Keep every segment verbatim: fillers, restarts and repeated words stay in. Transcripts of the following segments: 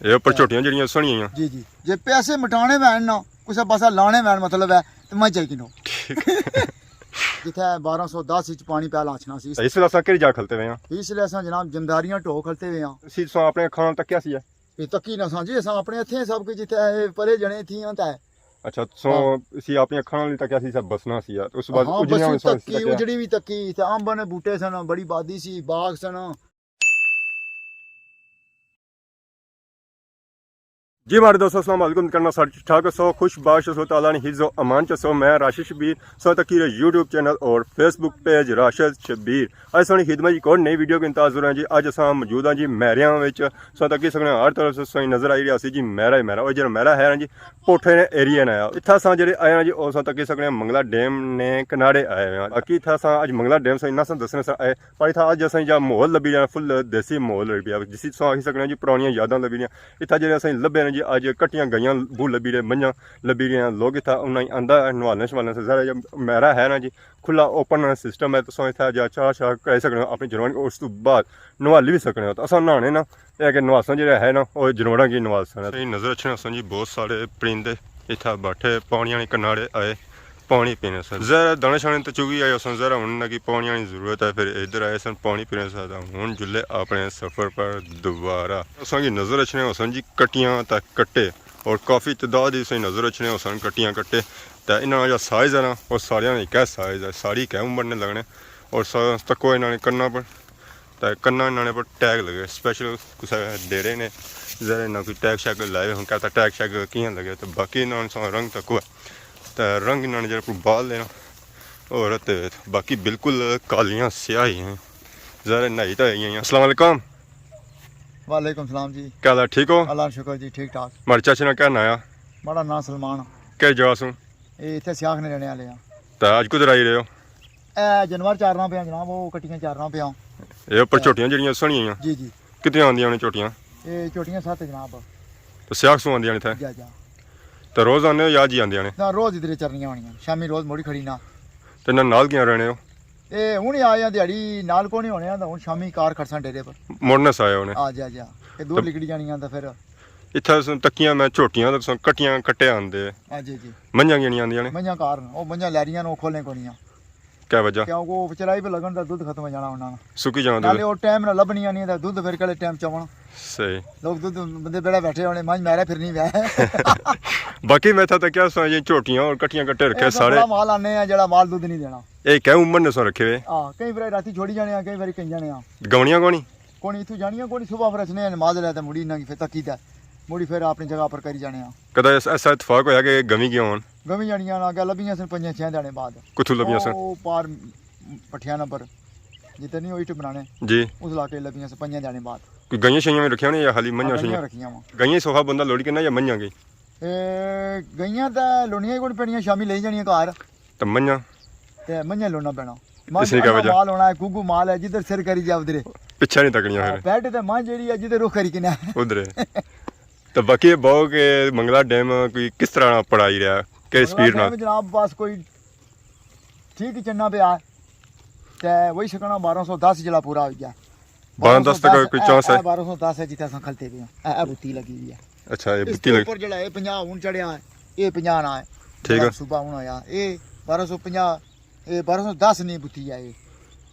اے اوپر جھوٹیاں جیڑیاں سوہنیاں ہیاں۔ جی، جی۔ جے پیسے مٹانے وین نا، کسے پاسے لانے وین، مطلب ہے، تے مجھ جائی کنو۔ ٹھیک۔ جتھے بارہ سو دس وچ پانی پہلا اچھنا سی۔ اس ویلے اساں کیڑی جا کھلتے ہوئے ہاں؟ اس لیے اساں جناب جمداریاں ٹو کھلتے ہوئے ہاں۔ اسی تساں اپنے کھانا تکیا سی ہے؟ اے تکی نہ ساں جی، اساں اپنے اتھے سب کچھ جتھے اے پرے جنے تھی ہاں تے۔ اچھا، سو ہاں۔ اسی اپنی اکھاں نال ہی تکیا سی، سب بسنا سی یار۔ اس بعد ہاں، اجڑیاں بسوں ہوئیاں سن، تکی، تکیا۔ اجڑی وی تکی، تے امباں نے بوٹے سن، بڑی بادی سی، باغ سن۔ جی ماڑے دوستو، السلام علیکم، کرنا سارے ٹھیک ٹھاک ہسو، خوش باش ہسو، تعالیٰ نے حفظ و امان چ ہسو۔ میں راشد شبیر، سو تکی رہے یوٹیوب چینل اور فیس بک پیج راشد شبیر۔ اج ساڑی خدمت جی ایک اور نئی ویڈیو کے انتظار ہیں جی۔ اج اساں موجود ہیں جی مہریاں وچ، سو تکی سکنے ہر طرف سے سوئی نظر آئی رہی سی جی مہرا ہی مہرا۔ او جڑا مہرا ہے نا جی، پوٹھے نے ایریا نا آ۔ اتھا اساں جڑے آئے ہیں جی، او سو تکی سکنے منگلا ڈیم نے کنارے آئے ہیں۔ باقی اتھا اساں اج منگلا ڈیم سے انہاں ساں دسنے سا آئے۔ پر اتھا اج اساں جا ماحول لبی رہیا، فل دیسی ماحول لبی رہیا، جسی تساں آکھی سکنے جی پرانیاں یاداں لبی رہیاں۔ اتھا جیڑے اساں لبے نے جی اج کٹیاں گئیاں بو لبی رہے، منجاں لبی رہیاں۔ لوگ اتھا انہاں کی آندا ہے نہالنے شوالنے سے، ظاہر ہے جا مہرا ہے نا جی، کھلا اوپن سسٹم ہے، تساں اتھا جا چاہ شاہ کرائی سکنے ہو اپنی جنوانی، اس تو بعد نہالی بھی سکنے ہو۔ تو اساں نہانے نا، اے کہ نواساں جیڑا ہے نا، او جنوڑاں کی نواساں۔ صحیح نظر اچھنے اساں جی، بہت سارے پرندے اتھا بیٹھے، پانیاں نے کنارے آئے، پانی پینے سن۔ ظاہر ہے دانے شانے تے چگی آئے اساں، ظاہر ہے ہن انہاں کی پانیاں نی ضرورت ہے، پھر ادھر آئے سن پانی پینے سن، تے ہن جلے اپنے سفر پر دوبارہ۔ اساں کی نظر اچھنے اساں جی کٹیاں تے کٹے، اور کافی تعداد ہی اساں نظر اچھنے اساں کٹیاں کٹے۔ تے انہاں نا جا سائز ہے نا، او ساریاں نا اکے سائز ہے، ساری اکے عمر نے لگنے۔ اور سا-، تکو انہاں نے کناں پر تے کناں انہاں نے پر ٹیگ لگے، اسپیشل کسے ڈیرے نے ذرا انہاں کوئی ٹیگ شیگ لائے ہن، کہتا ٹیگ شیگ کیاں لگے، تے باقی انہاں نے رنگ تکو ہے۔ تے رنگ انہاں نے جڑا پر بال لینا، اور تے باقی بالکل کالیاں سیاہ ہی ہیں۔ ذرا نہائی تے آئی ہیں۔ السلام علیکم۔ وعلیکم السلام جی۔ کیا حال ہے؟ ٹھیک ہو؟ اللہ کا شکر جی، ٹھیک ٹھاک۔ ماڑے چاچے نا کیا ناں آ؟ ماڑا ناں سلمان۔ کہڑی جگہ سوں؟ اے اتھے سیاخ نے رہنے والے ہاں۔ تے اج کدھر آئی رہے ہو؟ اے جانور چارنا پیا جناب، او کٹیاں چارنا پیا۔ اے اوپر تے جھوٹیاں جیڑیاں سوہنیاں ہیاں۔ جی، جی۔ کتنی آندیاں نے جھوٹیاں؟ اے جھوٹیاں ست جناب۔ تے سیاخ سوں آندیاں نے اتھے؟ جی، جی۔ تے روز آنے ہو یا اج ہی آندیاں نے؟ نہ، روز ادھر چرنیاں ہونیاں، شامی روز مڑی کھڑی نا۔ تے انہاں نال کیاں رہنے ہو؟ اے ہن ہی آیا دیہاڑی نال کونی ہونے آ، تے ہن شامی کار کھڑساں ڈیرے پر۔ مڑنے سا آئے ہونے؟ آ جا جا۔ اے دور تے لکڑی جانیاں تے پھر۔ اتھے تساں تکیاں میں جھوٹیاں تے تساں کٹیاں کٹے آندے۔ ہاں جی، جی۔ منجھاں کیاں نی آندیاں نے؟ منجھاں کار نے، او منجھاں لیریاں نے، او کھولیں کونیاں۔ کیا وجہ؟ کیوں کہ او چرائی پہ لگن تے دودھ ختم ہو جانا انہاں نا۔ سکی جانا نالے دودھ۔ او ٹائم نہ لبھنیاں نی تے دودھ پھر کہڑے ٹائم چونا۔ صحیح۔ لوگ دودھ بندے بیڑا بیٹھے ہونے، منجھ میرے پھرنی وے۔ باقی میں تھا تکیا سو یہ جھوٹیاں اور کٹیاں کٹے رکھے اے سارے۔ بڑا مال آنے ہیں جڑا مال دودھ نہیں دینا۔ اے کیا عمر نے سو رکھے ہوئے؟ ہاں، کئی بار راتی چھوڑی جانے ہیں، کئی بار کہیں جانے ہیں۔ گونیاں کونی؟ کونی اتھوں جانیاں کونی، صبح پھر اچھنے نماز لے تے مڑی انہاں کی پھر تکی تے مڑی پھر اپنی جگہ پر کری جانے ہاں۔ کدے اس-، ایسا اتفاق ہویا کہ گمی گیا ہون؟ گمی جانیاں نا، اگے لبیاں سن پنجے چھے دینے بعد۔ کتھوں لبیاں سن؟ او پار پٹھیاں نمبر جتنے نہیں او اٹ بنانے۔ جی۔ اس علاقے لبیاں سن پنجے دینے بعد۔ کوئی گائیاں شائیاں وی رکھیاں نے یا خالی منجھاں ہاں، گائیاں شائیاں؟ رکھیاں وا۔ گائیاں سوکھا بندہ لوڑی کنا یا منجھاں گئی؟ اے، گائیاں تے لونیاں ہی کونی پینیاں، شامی لئی جانیاں گھر۔ تے منجھاں؟ تے منجھاں لونا پینا۔ اس نے کیا وجہ؟ مال ہونا ہے، گوگو مال ہے، جدھر سر کری جا ادھر۔ پچھے نہیں تکنیاں پھر؟ بیڈ تے ماں جیڑی ہے، جدھر رخ کری کنا۔ ادھر۔ تے باقی یہ بہو کہ منگلا ڈیم کوئی کس طرح پڑائی رہا؟ کہ منگلا سپیڈ نال؟ ڈیم جناب بس کوئی ٹھیک ہی چلنا پیا۔ تے وہی سکنا بارہ سو دس جلا پورا ہوئی گیا۔ بارہ سو دس تک کوئی اے، چانس ہے؟ اے بارہ سو دس ہے جتھے اساں کھلتے پے ہاں۔ اے، اے بتی لگی ہوئی ہے۔ اچھا، یہ اس بتی تو لگی۔ اوپر جڑا اے پنجاہ ہن چڑھیا ہے، اے پنجاہ نہ ہے۔ ٹھیک ہے۔ جڑا صبح ہن آیا، اے بارہ سو پنجاہ، اے بارہ سو دس نہیں بتی ہے اے۔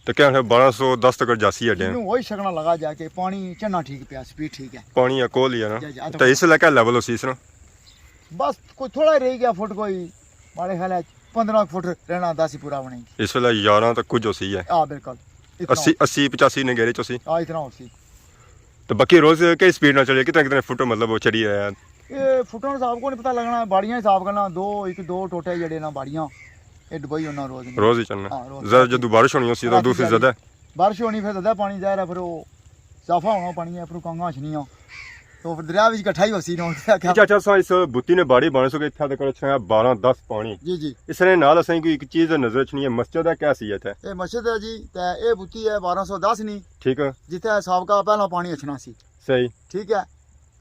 تو کیا ہے، بارہ سو دس تک جاسی ہے ڈیم؟ اینوں وہی سکنا لگا جا کہ پانی چنا ٹھیک پیا، سپیڈ ٹھیک ہے۔ پانی ہے کول ہی ہے نا؟ جی، جی، آ تو تو اس علاقے لیول ہو سی اس نا؟ بس کوئی تھوڑا ہی رہ گیا فٹ، کوئی ماڑے خیال ہے پندرہ فٹ رہنا، دس ہی پورا ہونے۔ اس ویلے یاراں تک کچھ ہو سی ہے۔ ہاں، بالکل۔ اتنا اسی، ہو۔ اسی پچاسی نے گھیرے چ ہو سی۔ ہاں، اتنا ہو سی۔ تو باقی روز کئی سپیڈ نال چلے، کتنے کتنے فٹ مطلب وہ چڑھی رہا ہے؟ یہ فٹاں حساب کو نہیں پتہ لگنا، باڑیاں حساب کرنا، دو، ایک دو ٹوٹے جڑے نا باڑیاں، یہ ڈبئی ہونا روز نے۔ روز ہی چلنا۔ ہاں، روز۔ زیادہ جدوں بارش ہونی ہو سی تو رات ادوں پھر کی زیادہ۔ بارش ہونی پھر زیادہ پانی ظاہر ہے، پھر وہ اضافہ ہونا پانی ہے، پھر کنگاں اچھنیاں۔ تو پھر دریا وچ کٹھا ہی ہوسی نا، کیا؟ اچھا، اچھا، اساں اس بتی نے باڑی بانے سو کہ اتھا تک اچھنا ہے بارہ دس پانی۔ جی، جی۔ اس نے نال اساں کی ایک چیز نظر اچھنی ہے، مسجد ہے، کیا سی ہے اتھے؟ اے مسجد ہے جی، تے اے بتی ہے بارہ سو دس نی۔ ٹھیک ہے۔ جتھے سابقہ پہلا پانی اچھنا سی۔ صحیح۔ ٹھیک ہے۔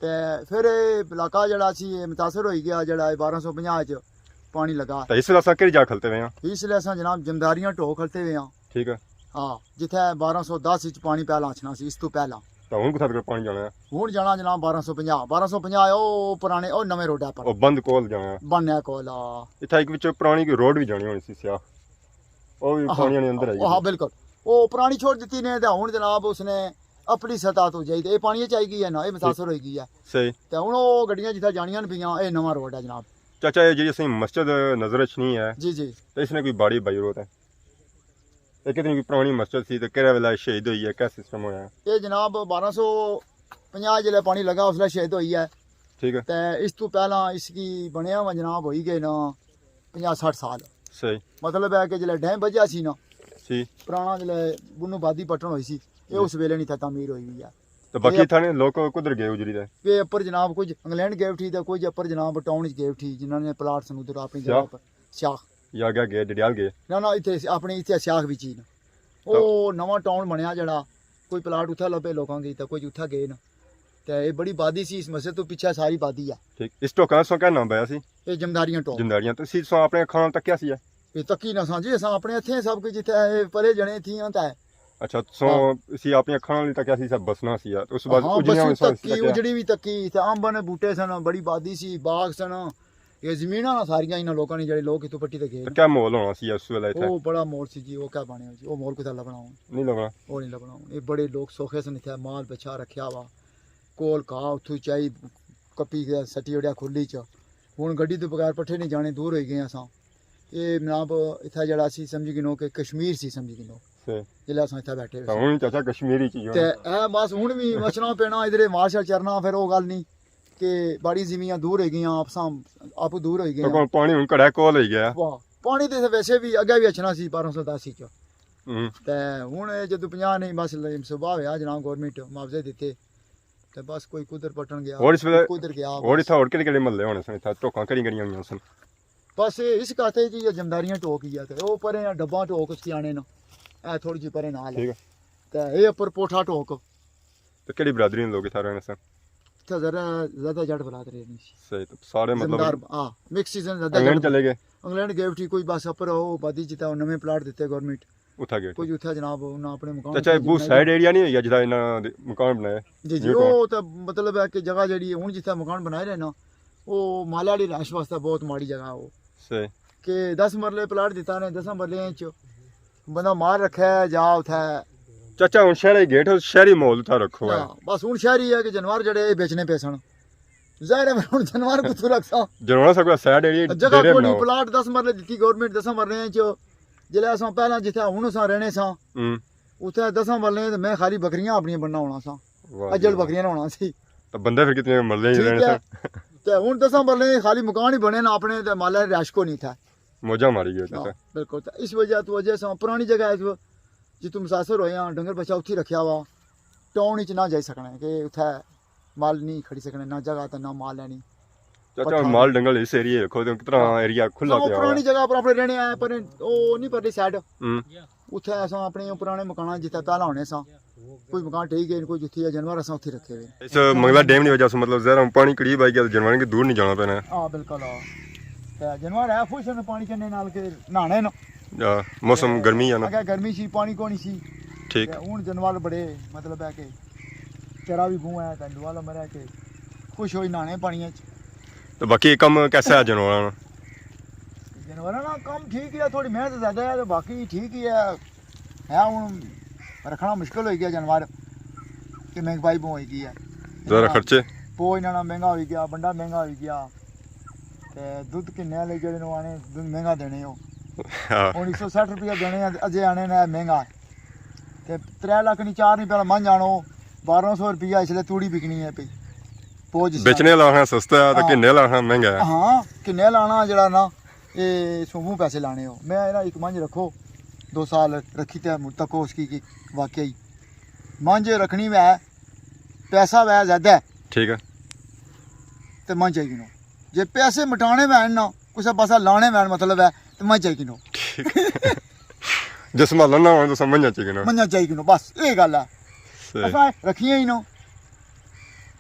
تے پھر اے علاقہ جڑا سی، اے متاثر ہوئی گیا، جڑا اے بارہ سو پنجاہ چ پانی لگا۔ تے اس ویلے اساں کہڑی جا کھلتے ہوئے ہاں؟ اس لیے اساں جناب جمداریاں ٹو کھلتے ہوئے ہاں۔ ٹھیک ہے۔ ہاں، جتھے بارہ سو دس وچ پانی پہلا اچھنا سی، اس تو پہلا۔ تو ہن کتھا تک پانی جانا ہے؟ ہن جانا جناب بارہ سو پنجاہ، بارہ سو پنجاہ ہے، او پرانے، او نویں روڈا پر۔ او بند کول جانا ہے؟ بنیا کول، آ۔ اتھا ایک وچ پرانی کوئی روڈ بھی جانی ہونی سی سیاہ۔ او بھی آہا۔ پانی نے اندر آئی او ہاں، گئی۔ بالکل۔ او پرانی چھوڑ دتی نے، تے ہن جناب اس نے اپنی سطح تو جائی، تے اے پانی چ آئی گئی ہے نا، اے متاثر ہوئی گئی ہے۔ صحیح۔ تے ہن او گڈیاں جتھا جانیاں نے پیاں، اے نواں روڈ ہے جناب۔ چاچا، اے جیڑی اسیں مسجد نظر اچھنی ہے، جی، جی۔ تے اس نے کوئی باڑی بائی روت ہے؟ اے کتنی کوئی پرانی مسجد سی، تے کہڑے ویلے شہید ہوئی ہے، کیا سسٹم ہویا ہے؟ اے جناب بارہ سو پنجاہ جلے پانی لگا، اس ویلے شہید ہوئی ہے۔ ٹھیک ہے۔ تے اس تو پہلاں اس کی بنیا ہوا جناب ہوئی گئے نا پنجاہ سٹھ سال۔ صحیح۔ مطلب ہے کہ جلے ڈیم بجیا سی نا، سی۔ پرانا جلے بنو بادی پٹن ہوئی سی، اے جی۔ اس ویلے نہیں تھا تعمیر ہوئی ہوئی ہے۔ تو باقی اے تھانے لوگ کدھر گئے اجڑی دے؟ اے اپر جناب کچھ انگلینڈ گئے اٹھی، تے کچھ اپر جناب ٹاؤن وچ گئے اٹھی، جنہاں نے پلاٹ سن ادھر اپنی جگہ سیاہ؟ پر۔ سیاہ۔ یا اگے گئے، ڈڈیال گئے؟ نہ، نہ، اتھے اپنے اتھے سیاہ وچ ہی نا۔ او نواں ٹاؤن بنیا جڑا، کوئی پلاٹ اتھا لبے لوکاں کی، تے کچھ اتھا گئے نا۔ تے اے بڑی بادی سی، اس مسجد تو پیچھے ساری بادی ہے۔ ٹھیک۔ اس ٹوکاں سو کیا نام پایا سی؟ اے جمداریاں ٹوک۔ جمداریاں۔ تو اسی سو اپنے کھانا تکیا سی ہے؟ اے تکی نہ ساں جی، اساں اپنے اتھے سب کچھ اتھے اے پرے جنے تھی ہاں تے۔ اچھا، سو ہاں۔ اسی اپنی اکھاں نال ہی تکیا سی، سب بسنا سی یار۔ اس بعد ہاں، اجڑیاں بسوں ہوئی سن، اس تکی، تکیا۔ اجڑی بھی تکی، تے امب نے بوٹے سن، بڑی بادی سی، باغ سن۔ اے زمیناں نا ساریاں انہاں لوکاں نے، جڑے لوک اتھوں پٹی تے گئے تے نا۔ کیا ماحول ہونا سی اس ویلے اتھے؟ او بڑا ماحول سی جی، او کیا بنے جی، او ماحول کتھا لبنا ہن؟ نہیں لبنا۔ او نہیں لبنا ہن۔ اے بڑے لوک سوکھے سن اتھے، مال بچھا رکھیا وا۔ کول کھا اتھوں چائی کپی کے سٹی اوڑیا کھلی چ۔ ہن گڈی تو بغیر پٹھے نہیں جانے، دور ہوئی گئے اساں۔ اے جناب اتھا جڑا سی سمجھی گنو کہ کشمیر سی سمجھی گنو۔ صحیح۔ جلے اساں اتھا بیٹھے ہوئے تاں سی۔ ہن چاچا کشمیری چ ہی تے ہونا۔ اے بس ہن وی اچھنا پینا ادھر مارشل چرنا، پھر او گل نہیں کہ بڑی زمیناں دور ہوئی گئیاں، آپساں آپ دور ہوئی گئے تو ہاں۔ کون پانی ہن کڑا کول ہوئی گیا۔ واہ، پانی تے ویسے بھی اگے بھی اچھنا سی بارہ سو دس وچ۔ ہوں۔ تے ہن اے جدوں پنجاہ نہیں بس صبح ہویا جناب گورنمنٹ معاوضے دیتے۔ تے بس کوئی کدھر پٹن گیا، اور اس ویلے کوئی کدھر گیا، اور بس۔ اتھا اور کہڑے کہڑے محلے ہونے سن؟ اتھا ٹوکاں کہڑی کہڑیاں ہوندیاں سن؟ بس اس کاتے جی یہ جمداریاں ٹوک ہی ہے، تے او پرے آ ڈبا ٹوک اس کی آنے نا، اے تھوڑی جی پرے نال ہے۔ ٹھیک ہے۔ تے اے اپر پوٹھا ٹوک۔ تے کہڑی برادری نے لوگ اتھا رہنے سن؟ اتھا ذرا زیادہ جٹ برادری رہنی سی۔ صحیح، تے سارے مطلب زمیندار، ہاں، مکس سیزن زیادہ انگلینڈ جٹ چلے گئے؟ انگلینڈ گئے اٹھی، کوئی بس اپر او بادی جتا نویں پلاٹ دیتے گورنمنٹ۔ اتھا گئے کچھ اتھا جناب انہاں اپنے مکان تے چاہے اتھا بہت جناب سائیڈ ایریا نہیں ہوئی گیا جتھا انہاں دے مکان بنائے؟ جی، جی، نیو ٹاؤن۔ او تے مطلب ہے کہ جگہ جیڑی ہے ہن جتھا مکان بنائے رہے نا، او مالے آلی رہائش واسطے بہت ماڑی جگہ ہے او۔ صحیح۔ کہ دس مرلے پلاٹ دیتا نے، دساں مرلے چ بندہ مال رکھے جا اتھے۔ چاچا ہن شہرے گیٹ، شہری ماحول اتھا رکھو ہے۔ ہاں، بس ہن شہری ہے کہ جانور جیڑے بیچنے پے سن۔ ظاہر ہے ہن جانور کتھوں رکھساں؟ جانور سا کوئی سائیڈ ایریا جگہ ڈیرے کوئی نہیں، بناؤ۔ پلاٹ دس مرلے دتی گورنمنٹ، دساں مرلے چ جلے اساں پہلاں جتھے ہن اساں رہنے ساں، ہوں۔ اتھے دساں مرلے تے میں خالی بکریاں اپنیاں بننا ہونا ساں۔ واہ جی اجل واہ۔ بکریاں نہ ہونا سی۔ تو بندے پھر کتنے مرلے ہی ٹھیک رہنے ہے۔ ساں؟ تے ہن دساں مرلے خالی مکان ہی بنے نا اپنے، تے مالے رہائش کو نہیں تھا۔ موجہ ماری گئے ہاں، اتھے۔ بالکل۔ تے اس وجہ تو وجہ سے پرانی جگہ ہے، جتوں مسافر ہوئے ہاں، ڈنگر بچہ اتھی رکھیا ہوا، ٹاؤن وچ نہ جائی سکنے کہ اتھے مال نہیں کھڑی سکنے، نہ جگہ تے نہ مال لینی۔ چاچا، پتھر مال ڈنگر اس ایریے رکھو تے کتنا ہاں۔ ایریا کھلا ہاں، پیا ہوا۔ پرانی جگہ پر اپنے رہنے آئے، پر او نہیں پرلی سائیڈ۔ ہوں۔ اتھے اساں اپنے پرانے مکاناں جتھے پہلا ہونے ساں، کوئی مکان ٹھیک ہے، کوئی جتھی ہے، جانور اساں اتھی رکھے ہوئے۔ اس منگلا ڈیم نی وجہ سے مطلب زہر پانی قریب آئی گیا تو جانوراں کی دور نہیں جانا پینا۔ ہاں، بالکل، ہاں۔ تے جانور ہے خوش ہیں پانی کنے نال کہ نہانے نا۔ آ، موسم تے گرمی ہے نا۔ اگے گرمی سی، پانی کونی سی۔ ٹھیک۔ تے ہن جانور بڑے مطلب ہے کہ چرا بھی بہوں ہے، تے ڈوال مرے کہ خوش ہوئی نہانے پانی وچ۔ تو باقی کم کیسا ہے جانوراں نا؟ جانوراں نا کم ٹھیک ہی ہے، تھوڑی محنت زیادہ ہے، تو باقی ٹھیک ہی ہے۔ ہے ہن رکھنا مشکل ہوئی گیا جانور، کہ مہنگائی بہوں ہوئی گئی ہے۔ زیادہ خرچے؟ پو انہاں نا مہنگا ہوئی گیا، بنڈا مہنگا ہوئی گیا۔ تے دودھ کنے والے جڑے نو آنے، دودھ مہنگا دینے ہو۔ ہاں۔ ہن ایک سو سٹھ روپیہ دینے ہیں، اجے آنے نے مہنگا۔ تے ترے لاکھ نی چار نی پہلا منجھ آنو، بارہ سو روپیہ اس لیے توڑی بکنی ہے پئی۔ پوج سا۔ بیچنے والا آخنا سستا ہے تے ہاں۔ گھننے والا آخنا مہنگا ہے۔ ہاں، گھننے والا آنا جڑا نا، اے سومو پیسے لانے ہو۔ میں نا ایک منجھ رکھو، دو سال رکھی تے مڑ تکو اس کی کہ واقعی منجھ رکھنی ہے، پیسہ ہے زیادہ ہے۔ ٹھیک ہے۔ تے منجھ چاہیے نو۔ جے پیسے مٹانے وین نا، کسے پاسا لانے وین مطلب ہے، تے منجھ چاہیے نو۔ ٹھیک ہے۔ جس مال نہ ہونا تو منجھ چاہیے نو۔ منجھ چاہیے نو، بس اے گل ہے۔ صحیح۔ اساں رکھیاں ہی نو۔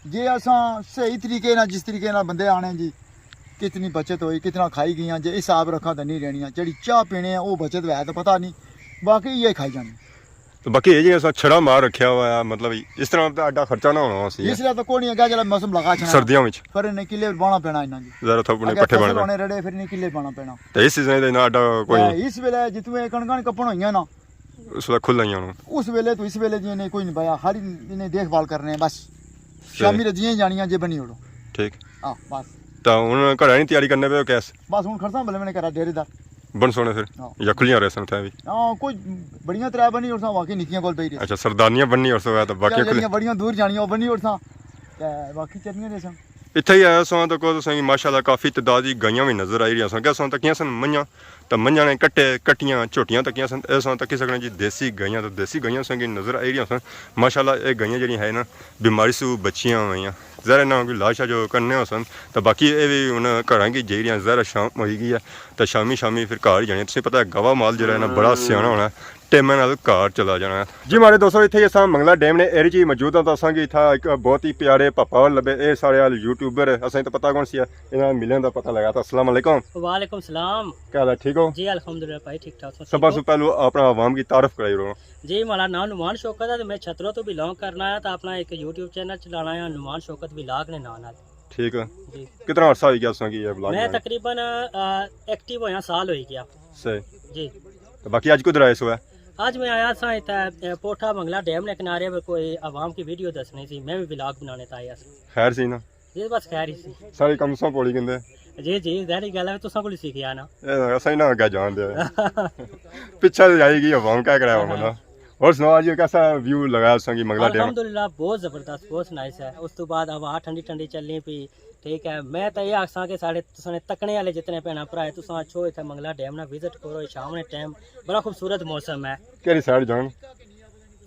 جے اساں صحیح طریقے نال، جس طریقے نال بندے آنے جی، کتنی بچت ہوئی، کتنا کھائی گئیاں، جے حساب رکھاں تے نہیں رہنیاں۔ جیڑی چاہ پینے ہیں، او بچت ہے تو پتہ نہیں، باقی یہ کھائی جانی۔ تو باقی یہ جی اساں چھڑا مار رکھیا ہوا ہے، مطلب اس طرح دا ایڈا خرچہ نہ ہونا سی۔ اس لیے تو کوئی نہیں، اگے جڑا موسم لگا چھنا۔ سردیاں وچ۔ پھر انہیں کلے بانا پینا انہاں جی۔ ذرا تھوڑا اگے پٹھے فصل بن ہونے رڑے، پھر انہیں کلے بانا پینا۔ تے اس سیزن تے انہاں ایڈا کوئی تے اس ویلے جتنے کنکاں کپن ہوئیاں نا، اس ویلے کھل آئیاں ہونا۔ اس ویلے تو اس ویلے جی انہیں کوئی نہیں بایا، خالی انہیں دیکھ بھال کرنے ہیں بس۔ صحیح۔ شامی رجیاں جانیاں جے بنی اوڑو۔ ٹھیک۔ ہاں، بس۔ تا ہن گھرا نی تیاری کرنے پے ہو کیس؟ بس ہن کھڑساں بلے میں نے کرا ڈیرے دا۔ بن سونے پھر؟ ہاں۔ یا کھلیاں رہسن اتھے وی؟ ہاں، کوئی بڑیاں ترے بنی اور ساں، باقی نکیاں کول پئی رہسن۔ اچھا، سردارنیاں بننی اور سو ہے تو باقی یا کھلی جڑیاں بڑیاں دور جانیاں، او بنی اور ساں۔ تے باقی چرنیاں رہسن۔ اتھے ہی آیا ساں تو کو تساں کی ماشاءاللہ کافی تعداد دی گائیاں وی نظر آئی رہیاں سن۔ کیا ساں تکیاں سن منجاں، تے منجاں نے کٹے، کٹیاں، جھوٹیاں تکیاں سن۔ اے ساں تکی سکنے جی دیسی گائیاں، تے دیسی گائیاں ساں کی نظر آئی رہیاں سن۔ ماشاءاللہ اے گائیاں جڑیاں ہے نا، بیماری سوں بچیاں ہوئیاں۔ ظاہر ہے نہ کوئی علاج شاج کرنے ہوسن، تے باقی اے وی ہن گھراں کی جائی رہیاں، ظاہر ہے شام ہوئی گئی ہے، تے شامی شامی پھر گھر ہی جانے۔ تساں پتہ ہے گوا مال جڑا ہے نا بڑا سیانا ہونا ہے، ٹیمے نال گھر چلا جانا ہے۔ جی ماڑے دوستو، اتھے ہی اساں منگلا ڈیم نے ایرے چ ہی موجود ہاں، تے اساں کی اتھا ایک بہت ہی پیارے پاپا ہور لبے، اے ساڑے آل یوٹیوبر، اساں کی تے پتہ کون سی ہے، انہاں ملن دا پتہ لگا۔ تے السلام علیکم۔ وعلیکم السلام۔ کیا حال ہے، ٹھیک ہو؟ جی الحمدللہ بھائی، ٹھیک ٹھاک، تساں سب ٹھیک ہو؟ سے پہلو اپنا عوام کی تعارف کرائی رہو۔ جی، ماڑا ناں نعمان شوکت ہے تے میں چھترو تو بلانگ کرنا ہاں، تے اپنا ایک یوٹیوب چینل چلانا ہے نعمان شوکت ولاگ نے ناں نال۔ ٹھیک ہے۔ جی۔ کتنا عرصہ ہوئی گیا تساں کی یہ ولاگ میں بنانے؟ تقریباً، آ، ایکٹیو ہویا سال ہوئی گیا۔ صحیح۔ جی۔ تے باقی اج کدھر آئے سو ہے؟ اج میں آیا سا اتھے، اے، پوٹھا منگلا ڈیم نے کنارے پہ کوئی عوام کی ویڈیو دسنی سی، میں بھی ولاگ بنانے تے آیا سا۔ خیر سی نا؟ جی بس خیر ہی سی۔ سارے کم تساں پوڑی گندے۔ جی جی، ظاہری گل ہے، تساں کول سیکھیا نا۔ اے اساں ہی نہ اگے جان دے۔ پچھے تے جائی گئی عوام، کیا کرے عوام نا۔ اور سناؤ، اج کیسا ویو لگا تساں کی منگلا ڈیم؟ الحمدللہ، بہت زبردست، بہت نائس ہے۔ اس تو بعد ہوا ٹھنڈی ٹھنڈی چلنی پی، ٹھیک ہے۔ میں تے یہ آکھساں کہ سارے تساں نے تکنے والے جتنے بھیناں بھرا ہے، تساں اچھو اتھے منگلا ڈیم نا وزٹ کرو، شام نے ٹائم بڑا خوبصورت موسم ہے۔ کیڑی سائیڈ جان؟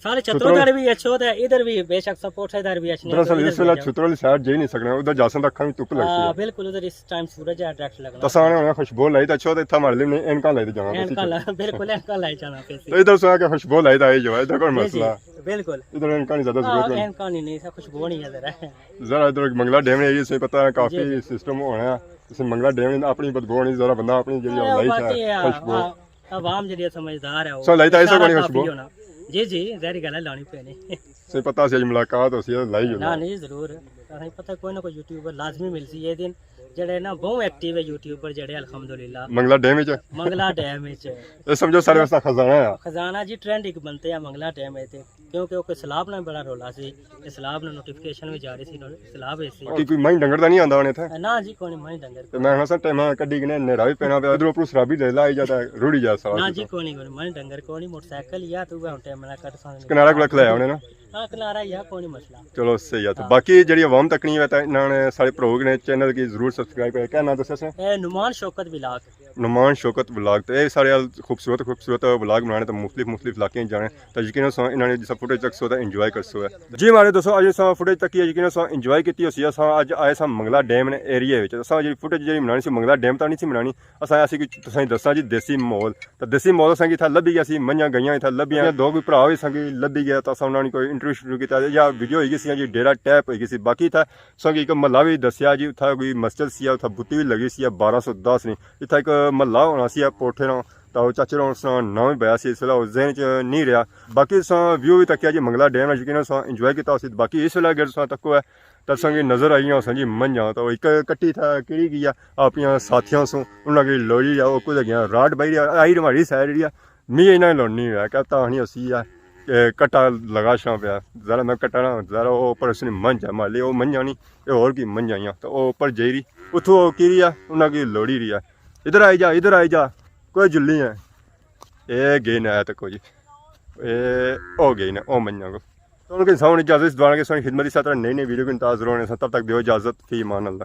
سارے چھترو چھترو؟ ادھر بھی اچھو تے ادھر بھی بے شک سپورٹ ہے، ادھر بھی اچھنے دراصل تو ادھر اس بھی ویلے جاؤ۔ چھترو والی سائیڈ جائی نہیں سکنا، ادھر جاساں تے اکھاں وی تپ لگسی ہاں، ہے۔ بالکل، ادھر اس ٹائم سورج ہے ڈائریکٹ لگنا۔ تساں آنے ہونے خوشبو لائی تے اچھو تے اتھا ماڑے لیے انکاں لائی تے جانا پیسی۔ اینکاں لا-، بالکل اینکاں لائی جانا پیسی۔ تے ادھر سو آ کے خوشبو لائی تے آئی جو ہے، ادھر کوئی جی، مسئلہ جی، ہے۔ بالکل۔ ادھر اینکاں نی زیادہ ہاں، ضرورت نہیں۔ اینکاں نہیں، نہیں، سا خوشبو نہیں ہے ذرا۔ ذرا ادھر منگلا ڈیم ایریا سے پتہ ہے کافی جی، جی۔ سسٹم ہونا ہے۔ اس منگلا ڈیم اپنی بدبو ہونی، ذرا بندہ اپنی جڑی اے، لائی باقی ہے، اے، خوشبو۔ آ، عوام جڑی سمجھدار ہے، وہ علاقہ سارا پیو نا۔ جی، جی، ظاہری گل ہے، لانی پینی۔ سے پتہ سی اج ملاقات ہوسی، لائی جو نہ، نا۔ نہیں، ضرور۔ تساں پتہ کوئی نہ کوئی یوٹیوبر لازمی ملسی یہ دن، جڑے نا بہوں ایکٹیو ہے یوٹیوبر جڑے، الحمدللہ۔ منگلا ڈیم وچ؟ منگلا ڈیم وچ۔ اے سمجھو سارے واسطے خزانہ ہے۔ خزانہ جی، ٹرینڈ ایک بنتے ہیں منگلا ڈیم ہے تے۔ کیونکہ وہ کوئی سیلاب نہ بڑا رولا سی، سیلاب نہ نوٹیفکیشن بھی جا رہی سی، سیلاب ہوئی سی۔ کہ کوئی مائی ڈنگر دا نہیں آندا ہونے تھے؟ نہ جی، کوئی نہیں مائی ڈنگر۔ تے میں ہنا سا ٹائم کڈی کنے نیرا بھی پینا پیا، ادھروں اوپروں سرابی دے لائی جاتا، رڑی جا سارا نہ کچھ۔ جی، کوئی نہیں، کوئی نہیں، مائی ڈنگر کوئی نہیں، موٹر سائیکل یا تو ہن ٹائم نہ کٹ سا کنارا کولا کھلایا ہونے نا؟ ہاں، کنارا ہی ہے، کوئی نہیں مسئلہ۔ چلو صحیح ہے۔ تو ہاں۔ باقی جڑی عوام تک نہیں ہوتا، انہاں نے سارے پرو نے چینل کی ضرور سبسکرائب کرے۔ کیا نام دسیا سے؟ اے نعمان شوکت ولاگ۔ نعمان شوکت ولاگ۔ تے اے سارے آل خوبصورت خوبصورت ولاگ بنانے تے مختلف مختلف علاقے جانے۔ تے یقیناً تساں انہاں نے جسا فوٹیج تکسو تے انجوائے کرسو ہے۔ جی ماڑے دوستو، اج اساں فوٹیج تکی ہے، یقیناً تساں انجوائے کیتی ہوسی۔ اساں اج آئے ساں منگلا ڈیم نے ایریے وچ۔ اساں جڑی فوٹیج جڑی بنانی سی منگلا ڈیم تاں نہیں سی بنانی۔ اساں ایسی کوئی تساں کی دساں جی دیسی ماحول۔ تے دیسی ماحول اساں کی اتھا لبھی گیا سی، منجاں گئیاں اتھا لبھیاں۔ دو کوئی بھرا وی اساں کی لبھی گیا، تے اساں انہاں نے کوئی انٹرویو شروع کیتا یا ویڈیو ہوئی گئی سی جی، ڈیرا ٹیپ ہوئی گئی سی۔ باقی اتھا اساں کی ایک محلہ وی دسیا جی، اتھا کوئی مسجد سی، اتھا بتی وی لگی سی، بارہ سو دس نی۔ اتھا ایک محلہ ہونا سی پوٹھے نا، تے او چاچے ہوراں اس نا ناں وی پایا سی، اس ویلے او ذہن چ نہیں رہیا۔ باقی تساں ویو وی تکیا جی، منگلا ڈیم ہے، یقیناً تساں انجوائے کیتا ہوسی۔ باقی اس ویلے اگر تساں تکو ہے، تے تساں کی نظر آئیاں ہوسن جی منجاں، تے او ایک کٹی تھا کیڑی گیا اپنیاں ساتھیاں سوں، انہاں کی لوڑی ہے، او کدھر گیا، راڈ بائی رہیا، آئی ماڑی سائیڈ رہیا۔ می انہاں لوڑنی ہے، کیا تاں نہیں ہوسی ہے کہ کٹا لگا شاں پیا، ذرا میں کٹا نہ، ذرا او اوپر اس نے منجھ ہے مالی، او منجھاں نہیں، اے ہور کی منجھاں آئیاں، تے او اوپر جائی رہی، اتھوں او کی رہیا، انہاں کی لوڑی رہیا۔ ادھر آئی جا، ادھر آئی جا، کوئی جلی ہے۔ اے گئے نے آیا تک جی۔ اے او گئے نے، او منجاں کو۔ تو ان کے انسان اجازت دوانا کہ سونی خدمت اس طرح نئی نئی ویڈیو کو انتظار ہونے سے، تب تک دیو اجازت، فی امان اللہ۔